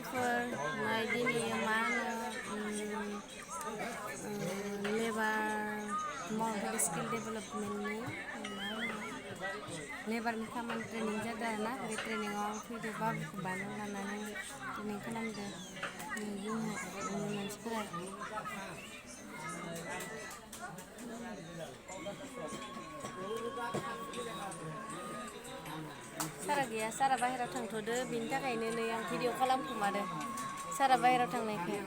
स्किलफोर दिनै मा होनो लेबार मावनो स्किल डेभेलपमेन्टनि मा होनो लेबारनि खामानि ट्रेनिं जादों आरोना बे ट्रेनिङाव आं फैदो बाबुखौ बानाव लानानै ट्रेनिं खालामदो जोंनि मानसिफोरा सारा गैया सारा बाहेरायाव थांथ'दो बिनि थाखायनो नै आं भिडिअ खालामखुमादो सारा बाहेरायाव थांनायखाय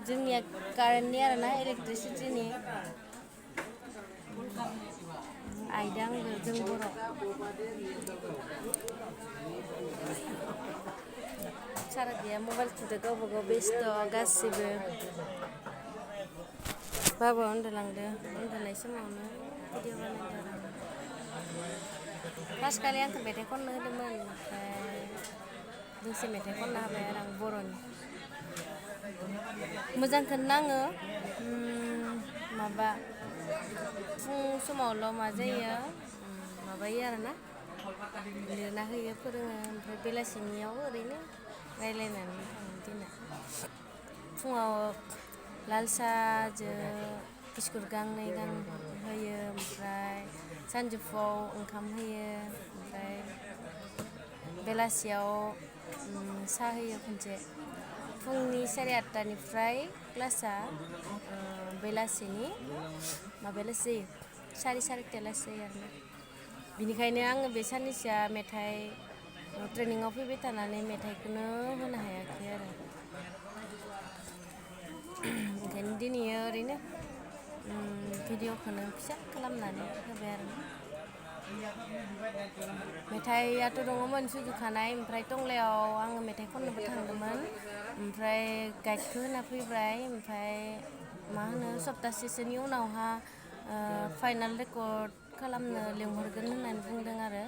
जोंनिया कारेन्टनि आरोना इलेक्ट्रिसिटिनि आयदा आंबो जों बर' सारा गैया मबाइल थुदो गावबा गाव बेस्थ' गासिबो बाबा उन्दुलांदो उन्दुनाय समावनो भिडिअ बानायदो आरो फार्स्टखालि आंखौ मेथाइ खननो होदोंमोन ओमफ्राय दोंसे मेथाइ खननो होबाय आरो आं बर'नि मोजांखौनो नाङो माबा फुं समावल' मा जायो माबायो आरोना लिरना होयो फोरोङो ओमफ्राय बेलासिनियाव ओरैनो रायज्लायनानै थाङो दिना फुङाव लाल साहाजों बिस्कुट गांनै होयो ओमफ्राय सानजौफुआव ओंखाम होयो ओमफ्राय बेलासियाव साहा होयो खनसे फुंनि 8:30निफ्राय क्लासआ बेलासिनि माबायालासै जायो 4:30 जायो आरोना बिनिखायनो आङो बे साननैसोआ मेथाइ ट्रेनिङाव फैबाय थानानै मेथाइखौनो होनो हायाखै आरो ओंखायनो दिनै ओरैनो भिडिअखौनो फिसा खालामनानै होबाय आरो मेथाइआथ' दङमोन सुजुखानाय ओमफ्राय टंलायाव आङो मेथाइ खननोबो थांदोंमोन ओमफ्राय गाइडखौ होना फैबाय ओमफ्राय मा होनो सप्तासेसोनि उनावहा फाइनाल रेकर्ड खालामनो लिंहरगोन होननानै बुंदों आरो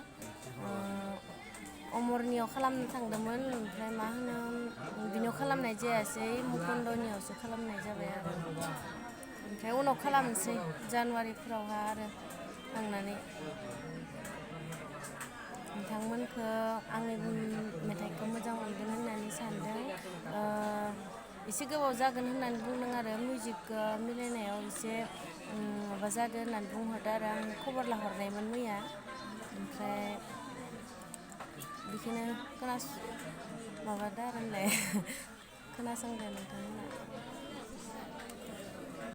अमरनियाव खालामनो थांदोंमोन ओमफ्राय मा होनो बिनियाव खालामनाय जायासै मुकुन्दनियावसो खालामनाय जाबाय आरो ओमफ्राय उनाव खालामनोसै जानुवारिफोरावहा आरो थांनानै नोंथांमोनखौ आंनि मेथाइखौ मोजां मोनगोन होननानै सानदों एसे गोबाव जागोन होननानै बुंदों आरो मिउजिकखौ मिलायनायाव एसे माबा जादों होननानै बुंहरदो आरो आं खबर लाहरनायमोन मैया ओमफ्राय बेखौनो माबादो आरो होनलाय खोनासंदो नोंथांमोना